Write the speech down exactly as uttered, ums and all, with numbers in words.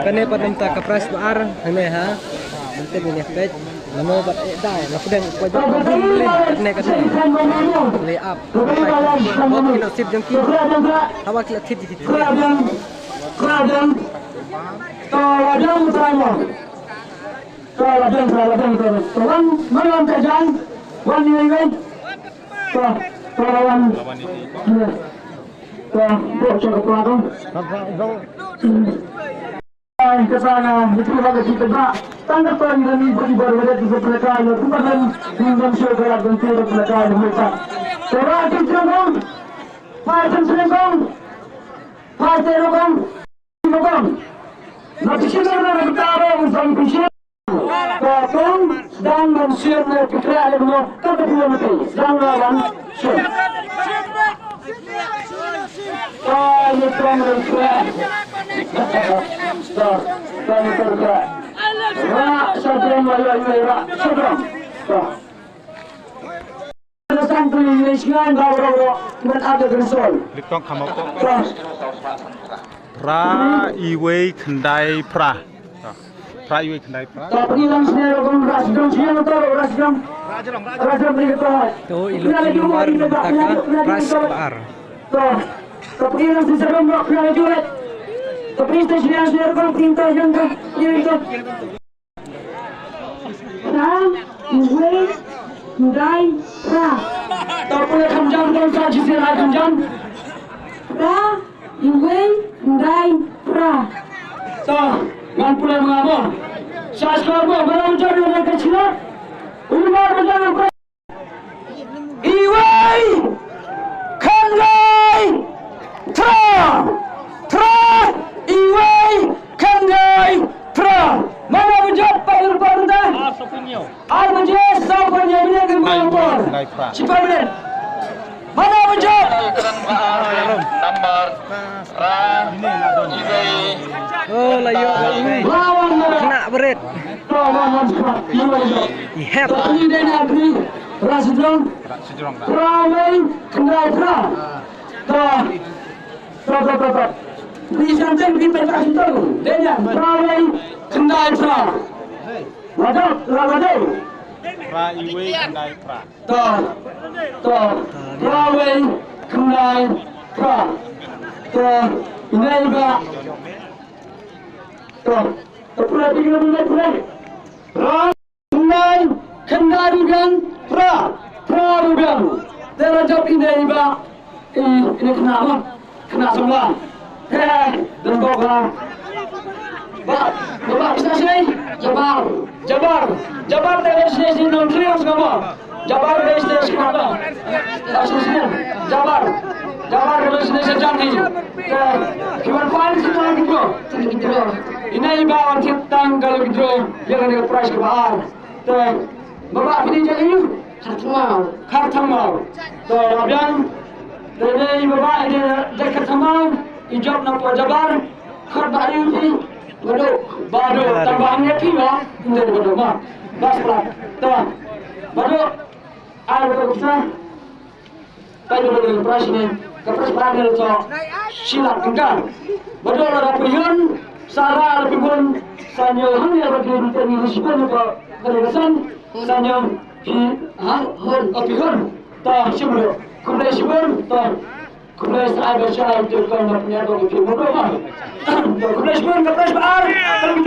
Kane pat namar ka prize ba ar hangne ha. Mynta ngin ïa peit. Mano bad eh dai, la pdeng ko ba bun le, ne kane. Lay up. Bot ino sip jong ki. Hawa ki la thit ki. Ai, ka sa nga, itu lah ka kita ba. Tang ka tuan dan ibu di baru ada tiga puluh kali, aku pernah minum syur berat dan tiga puluh kali mereka. Coba kita dong, pasang selengkong, pasang lubang, lubang. Nak sini nak kita orang sang pisir. Ka tong dang ban sien ne ka kra le mo ka ka pula mati dang la ban sien. Ka ni tong le kra. Ka ka ni tong kra. Ra sa tong la ya ya ra sa tong. Ka. Ka sang tu ni shngain ba ro ro ban ada gensol. Liptong kham ko. Ka. Phra iwei khyndai phra. Phra iwei khyndai phra. Ka pynlong shngain ro ban ras dong shngain ro ras dong. Ras dong ni ka. To ilo ki mar taka ras bar. To. Ka pynlong shngain ro ban ras dong. Ka pynlong shngain ro ban pinta jong ka. Phra iwei khyndai phra. Ta pule kham jam don sa jisir ha kham jam. Phra iwei khyndai phra. Ta ngan pule mengamo. Sa skor mo, mano jam don ka chila. Umar jam don. Iwei khyndai phra. Phra iwei khyndai phra. Mano jam pa ur pa ur da. Ar baje saw phew hynñiew minit ki mar por. Shiphew minit. Mano ba jop. Nambar. Oh, la ïoh. Lawan. Kena berit. Ihep. Ini dia nak beri. Ras jrong. Ras jrong. Ramai kendai pra. Ta. Ta ta ta ta. Ni santen kita kat situ. Dia nak ramai kendai pra. Ladok, ladok. Phra iwei khyndai phra. To, to, phra wei khyndai phra. To, ine i bah. To, to, phra, phra, phra, phra. Phra khyndai, khyndai ruh biang, phra, phra ruh biang. Te la jop ine i bah. I, ine khynnah mo. Khynnah samla. He, don ko ka. Ba, ba, ba, isa sini. Jabar. Jabar. Jabar te sini sini nong sini sini mo. Jabar te sini sini mo. Sini sini. Jabar. Jabar te sini sini jam ni. Te, kiwan pan sini mo gitu. Ine i bah wan tip tang kalau gitu. Jangan ada prize ke bar. Te, ba ba pini jadi. Khartangmaw. Khartangmaw. To, la biang. Te dei i baba i dei, dei Khartangmaw. I jop na pdeng Jabar. Khat ba ïu phi. Bado. Bado. Tang ba ngi phi ba. Inde bado ma. Bas pla. To. Bado. Ai bado kita. Tang bado ka prize ne. Ka prize ba ne to. Shi lak tyngka. Bado la da phi hun. Sara la phi hun. Sa ñiew hun ïa ba ki ni shibun ko. Bado ka san. Sa ñiew. Phi, ha? Hon. Oh, phi hon. Ta, shibun. Khublei shibun. Ta. Khublei sa ai ba shai te kong na pynïaid ba phi mudok ma. Ta, khublei shibun, khublei shibun.